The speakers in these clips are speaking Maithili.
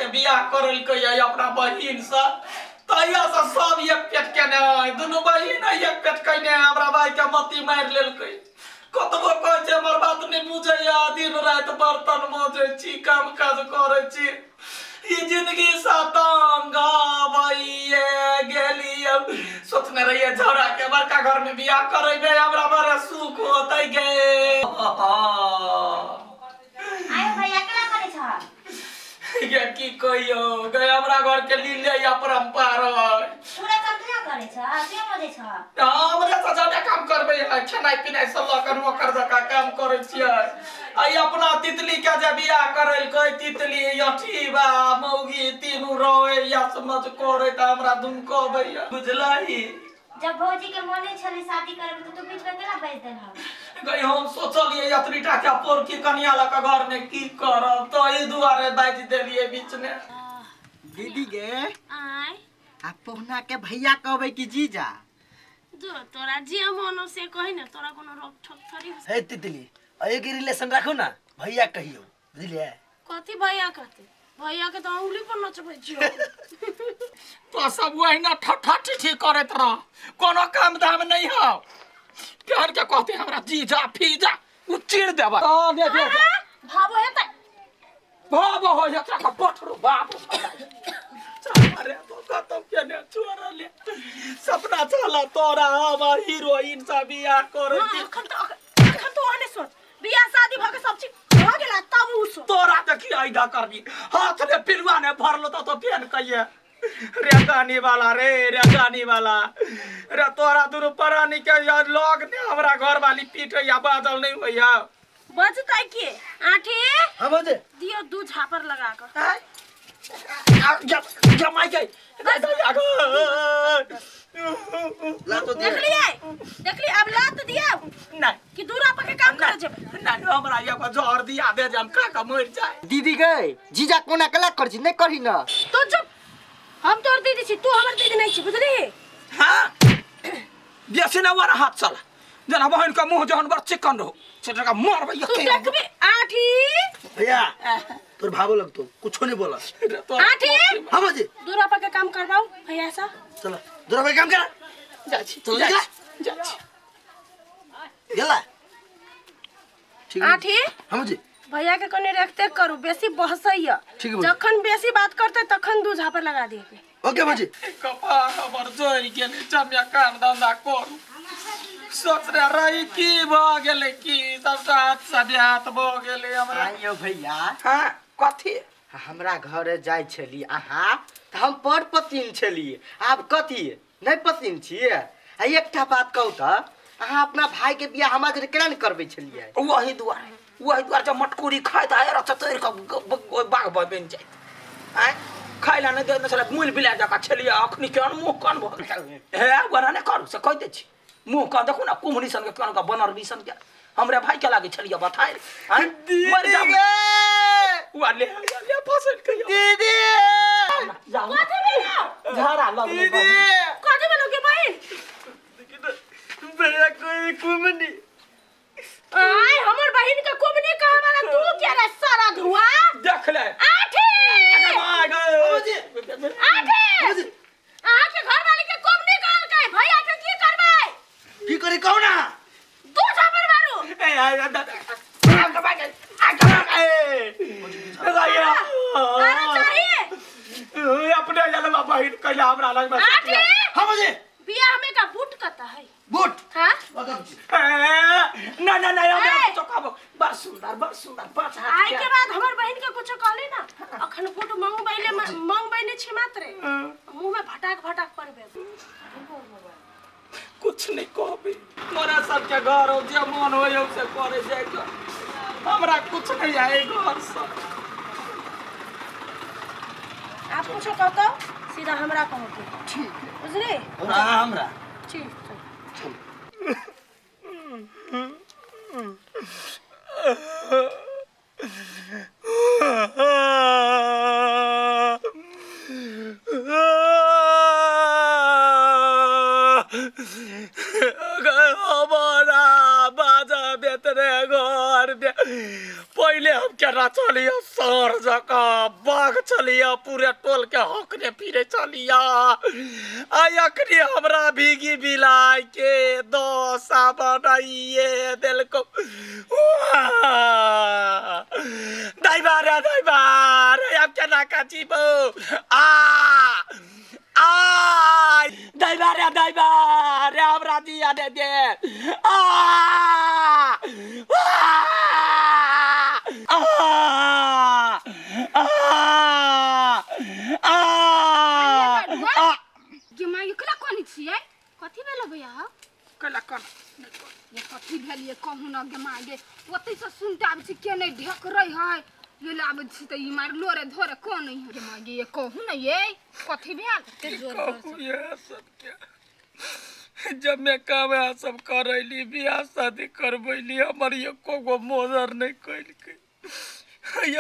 के बियाह करलकै या अपना बहिन से तहिया से सब एक पेट केने है दुनू बहिन एक पेट केने है हमरा भाई के मती मारि लेलकै कतबो कहै छै हमर बात नहि बुझैया दिन राति बर्तन मजै छी काम काज करै छी ई जिंदगी सँ तंग भइए गेलियै सोचने रहियै झौरा के बड़का घर में बियाह करेबै हमरा बड़ा सुख होतै गे। आयो भैया, केना करै छ? गे, की कहियो गे, हमरा घर के लीले या परम्परा है। पूरा काम केना करै छ? के मजै छ? हमरे से ज्यादा काम करबै है, खेनाइ पिनाइ से लऽ कऽ नौकर जकाँ काम करै छियै। आ ई अपना तितली के जे बियाह करलकै, तितली अठीबा मौगी तीनू रहै या समझ करै तऽ हमरा धुमकबैया, बुझलही? जब भौजी के मोने छलै शादी करे के, तऽ तू बीच में केना बाजि देलहक? गई, हम सोचलियै एतनी टा के पोरकी कनिया लऽ कऽ घर में की करब, तऽ एहि दुआरे बाजि देलियै बीच में। दीदी गे। आय। आ पहुना के भैया कहबै कि जीजा? जो तोरा जे मन हो से कही ने, तोरा कोनो रोक ठोक थोड़ी हो। हे तितली, एहि रिलेशन राखू ना, भैया कहियो, बुझलियै? कथी भैया कहते? भैया के तो अंगुली पर नचबै छियो। तो सब वहिना ठठा ठिठी करैत रह, कोनो काम धाम नहीं हो। प्यार के कहते हमरा जीजा फीजा, उ चीर देबा। हां, दे दे। भाबो हेतै। भाबो हो एकरा के पठरू बाप। अरे तो खत्म केने छोड़ले सपना चला तोरा हमर हीरोइन से बियाह करे। हाँ, अखन तो ओहने सोच, बियाह शादी भ के सब चीज भ गेला तब उ सोच। तोरा के की आइदा करबी, हाथ ने पिलुआ ने भरलो तो पेन कहिए रे गानी वाला रे, रे गानी वाला रे, तोरा दुनू प्राणी के यार लग ने हमरा घर वाली पीट या बादल नहीं होइया। बजतै के आठी? हाँ भौजी। दियो दू झापर लगा कर। आय? जमाई के ला तो दे। देखलिए, देखलिए, अब लात दिया। नहीं। कि दूरा पर के काम करे जेबै? नहीं, हमरा एगो जहर दिया दे जे हम खा के मर जाए। दीदी गए, जीजा कोना कला कर छी, नहीं करही ना। तू चुप, हम तोर दीदी छी, तू हमर दीदी नहीं छी, बुझली? हां, बेसी ना वाला हाथ चला जना बहन का मुंह जहन बड़ चिकन रहो से टका मारबै। तू देखबी आठी। भैया, तोर भावो लगतो कुछो नहीं बोला। आठी। हाँ भौजी। दूरा पर के काम करवाओ भैया सा। चलो, दूरा पर काम करा। जा छी। चलो। जा। निकला। छी, जा छी। गेला, ठीक है। आठी। हाँ भौजी। भैया के कने रखते करू, बेसी बहसैया। ठीक है भौजी। जखन बेसी बात करते तखन दू झापर लगा दिए। ओके भौजी। कपार हमर जरि गेलै, जमिया काम धंधा करू सोचने रही, की भऽ गेलै? की सबटा हाथ से देहात भऽ गेलै हमरा। आइयो भैया। हाँ, कथी? हमरा घरे जाइ छली अहाँ तऽ हम बड़ पसीन छली, आब कथी नहि पसीन छियै? आ एकटा बात कहू तऽ, अहाँ अपना भाई के बियाह हमरा जरे केना नहि करबै छलियै? वही दुआरे जब मटकुरी खाइत आय रह चतरि कऽ बाघ बनि जाइत आँय, खाइ लए नहि दैत छलै, मुइल बिलाय जकाँ छलियै। अखनी केहन मुँह कान भऽ गेल हे, ओना नहि करू से कहि दै छी। मुँह कान देखू ने, कुम्हरी सनके कान के बनरबी सनके हमरे भाई के लागै छलियै बथारि आँय, मरि जाब वा ले ले फसल के। दीदी। जाऊ। कथी भेलौ? झाड़ा लगलै। दीदी। कथी भेलौ के बहिन? भैया कोई कुमनी। आय, हमर बहिन के कुमनी कहे वाला तू के रे सारा धुआं? देख ले। आठी। My भौजी। आठी। भौजी। अहाँ के घर वाली के कुमनी कहलकै, भैया के की करबै? की करी, कहू ना? दू झापर मारू। ए आ आ आ आ अरे चाहिए। अपने जलवा बहिन कैला हमरा लग में। आठी। हाँ भौजी। बियाह में का बूट कता है? बूट। हाँ। ना ना ना, हमरा ए! कुछो कहबो, बड़ सुंदर, बड़ सुंदर, पाँच हाथ आइ के बाद हमर बहिन के कुछो कहली ना, अखन बूट मंगबैले मंगबैने छी मात्रे मुंह में भटाक भटाक पड़बे। कुछ नहीं कहबे, तोरा सबके घर हो, जे मन हो से करे जाए के, हमरा कुछ नहीं आए घर से। आप कुछो कहतो सीधा हमरा कहो के ठीक, बुझली? हाँ, हमरा। ठीक चल। हमरा बाजा बेतरे घर घर में पहले हम केना चलिया साँढ़ जकाँ बाघ चलिया पूरे टोल के हकने फिरे चलिया आ अखनी हमरा भीगी बिलाय के दोसा बनाइए देलको। दैबा रे दैबा रे अब केना कचीबो आ आ दैबा रे दैबा रे हमरा दिया दे दे आ आ आ आ आ गे माय केना कोनी छियै? कथी भेल भैया? कैला कोन ये कथी भेल ये कहू न गे माय गे, ओतै से सुनते आबै छी के नहि ढेकरै है, ये लाबै छी तऽ ई मारलो रे धोरे कोन है गे माय गे, ये कहू न ये कथी भेल? कहू ये सबके जब मैं काम यहाँ सब करैली बियाह शादी करबैली हमर एको गो मोजर नहि कैलकै।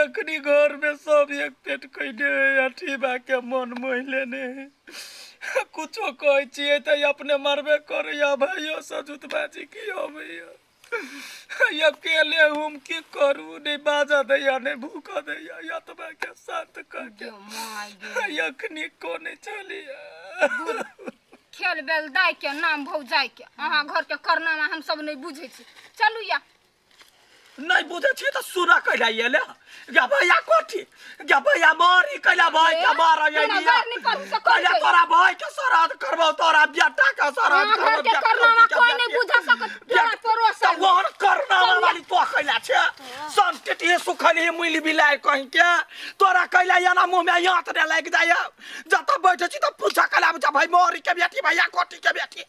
अखनी घर में सब एक पेट कैने अठी बा के मन मोहि लेने है। कुछो कहै छियै तऽ अपने मरबे करैया भाइयो सजुतबाजी की अबैया। अकेले हम की करू, नहीं बाजा दैया नहीं भूखा दैया, एतबा के साथ कह के अखनी कोने चलिया। खेल बेल दाय के नाम भौजाई के अहाँ घर के करनामा हम सब नहीं बुझै छी। चलू या नहीं बुझै छी तऽ सुना कैला एले गे भैया कोठी गे भैया मारी कैला भाई के मार कैला तोरा भाई के श्राद्ध करबौ तोरा बेटा के श्राद्ध अहाँ घर के करनामा कोई नहीं बुझा सकत तोरा पड़ोस तऽ ओहन करनामा वाली तो कैला छे सन टिटिए सुखली मुइल बिलाय कहीं के तोरा कैला एना मुँह में यात ने लागि जाय। जतऽ बैठे छी तऽ पूछा कैला बुझा भाई मोरी के बेटी भैया कोठी के बेटी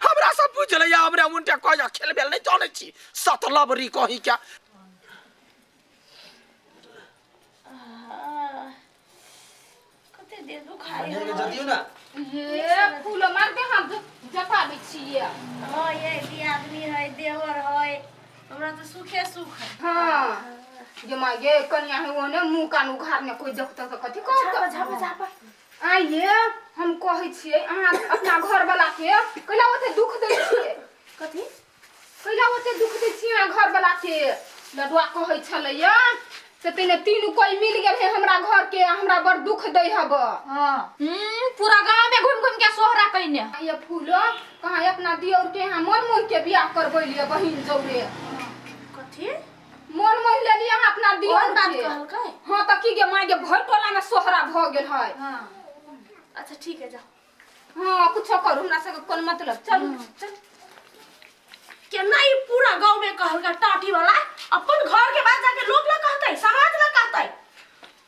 हमरा सब बुझलैया हमरा उनटे कहिया खेल बेल नहीं जानै छी सतलबरी कहीं के। कते देर दुखाय बढ़िया के जतियो ना ये फूल मार दे हम जताबै छियै। हाँ ये भी आदमी है देवर है हमरा तो सुखे सुख है। हाँ गे माय गे कनिया है ओने मुंह कान उघारने कोई देखतै तऽ कथी कहत? झापा झापा आइए हम कहै छियै अहाँ अपना घर वाला के कैला ओते दुख दै छियै? कथी कैला ओते दुख दै छियै अहाँ घर वाला के? लडुआ कहै छलैया से तेने तीनू कोई मिल गेल है हमरा घर के हमरा बड़ दुख दै हब। हाँ पूरा गांव में घूम घूम के सोहरा कइने ये फूलो कहाँ अपना दियोर के यहाँ मन मोह के बियाह करबै लिए बहिन जौरे। कथी मन मोह लेलिए अहाँ अपना दियोर कोन बात के। कहलकै? हाँ तऽ की गे माय गे भरि टोला में सोहरा भऽ गेल है। हाँ अच्छा ठीक है जाओ। हाँ कुछो करू हमरा सबके कोन मतलब। चलू चल केना ई पूरा गांव में कहलका टाटी वाला अपन घर के बात जाके लोग ला कहतै समाज ला कहतै।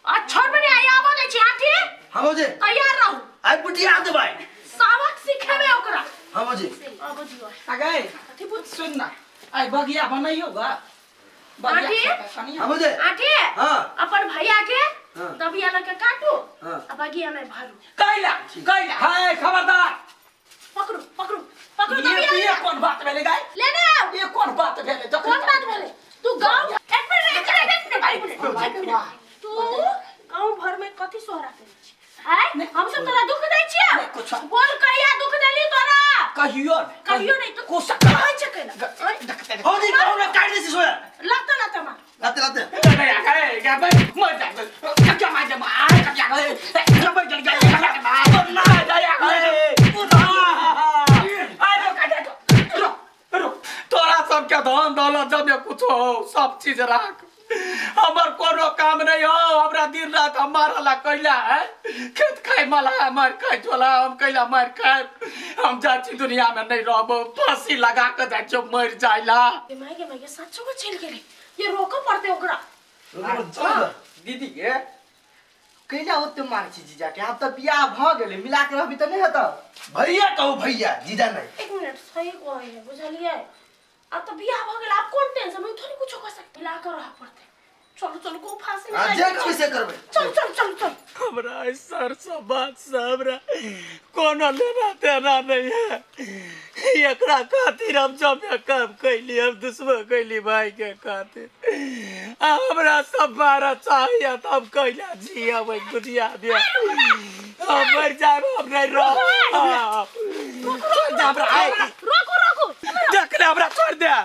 आ छोड़ बने आई आबो दै छी आठी। हाँ भौजी तैयार रहू आई पुटिया देबै सबक सिखेबे ओकरा। हाँ भौजी आबो दियो अगै कथी पूछ सुन ना आई बगिया बनैयो गा आंटी? हाँ भौजी आठी। हाँ अपन भैया के हाँ। दबिया लके काटू हाँ। आ बगिया में भरू। कैला कैला हाय खबरदार पकड़ू पकड़ू पकड़ू ये दबिया ये कोन बात भेलै गाय लेने आओ। ये कोन बात भेलै? कोन बात भेलै? तू गांव एक मिनट एक मिनट एक मिनट तू गांव भर में कथी सोहरा करै छी? आय हम सब तोरा दुख दै छियै? कुछ। बोल कहिया दुख देली तोरा? कहियो नहीं कहियो नहीं तो कुछ कहै छै कैला? भौजी कहू ना काटि दै छी सोया लाते लाते मार लाते लाते। तोरा सबके धन दौलत जब कुछ हो सब चीज राख हमर कोनो काम नहीं हो। हमरा दिन रात हम मारला कैला है खेत खाए मला मार खाए झोला हम कैला मार खाए हम जाइ छी दुनिया में नहीं रहबो फांसी लगा के जाइ छियो मर जाइला। गे माय गे सच्चो के चलि गेलै ये रोकऽ पड़तै ओकरा। दीदी के कैला ओते मारै छी जीजा के? आब तऽ बियाह भऽ गेलै मिला के रहबी तऽ नहि हेतौ। भैया कहू भैया जीजा नहीं। एक मिनट सही कहै है बुझलियै? अब तो बियाह भऽ गेल आब कोन टेंशन में थोड़ी कुछो कह सकते मिला के रह पड़तै। चलू चलू को फांसी में जे कहबै से करबै। चल चल चल चल। हमरा सर सब बात से हमरा कोनो लेना देना नहीं है। एकरा खातिर हम जब काम कैली हम दुश्मन कैली भाई के खातिर हमरा सब मारा चाहिए तब कैला जियब दुनिया में हम मर जाब हम नहीं रहब। छोड़ दे हमरा रोकू रोकू देख ले हमरा छोड़ दे।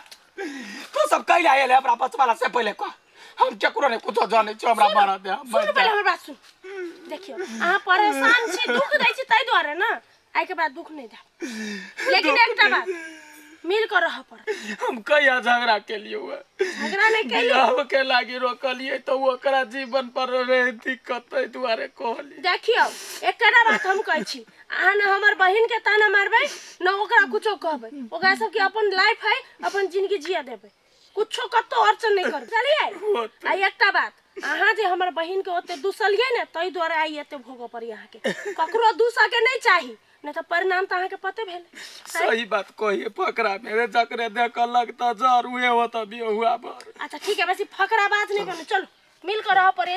तू सब कैला आयल हमरा बचवाला से पहिले कह। हम केकरो नहीं कुछो जानै छियो, हमरा मारऽ दे, हम सुन मरि पहिले जायब। हमर बात सुन। देखियौ अहाँ परेशान छी, दुख दै छी ताहि दुआरे ने, आइके बाद दुख नहि देब, लेकिन एकटा बात मिल कर रह पड़त। हम कहिया झगड़ा केलियो हुए? झगड़ा नहि केलियै। बियाह के लागी रोकलियै तऽ ओकरा जीवन पर रहे दिक्कत, ताहि दुआरे कहलियै। देखियौ एकटा बात हम कहै छी, अहाँ ने हमर बहिन के ताना मारबै न ओकरा कुछो कहबै, ओकरा सबके अपन लाइफ है, अपन जिंदगी जिया देबै, कुछो कतौ अड़चन नहि करबै, बुझलियै? आ एकटा बात, अहाँ जे हमर बहिन के ओते दूसलियै ने ताहि दुआरे आइ एते भोगऽ पड़ै अहाँके। ककरो दूसऽ के नहि चाही, नहि तऽ परिणाम तऽ अहाँके पते भेल। सही बात कहिए, फकरा मेरे जकरे देख लगता जर उहे होता बिहुआ पर। अच्छा ठीक है, बेसी फकरा बात नहि बनू, चलू मिल कर रह पड़े।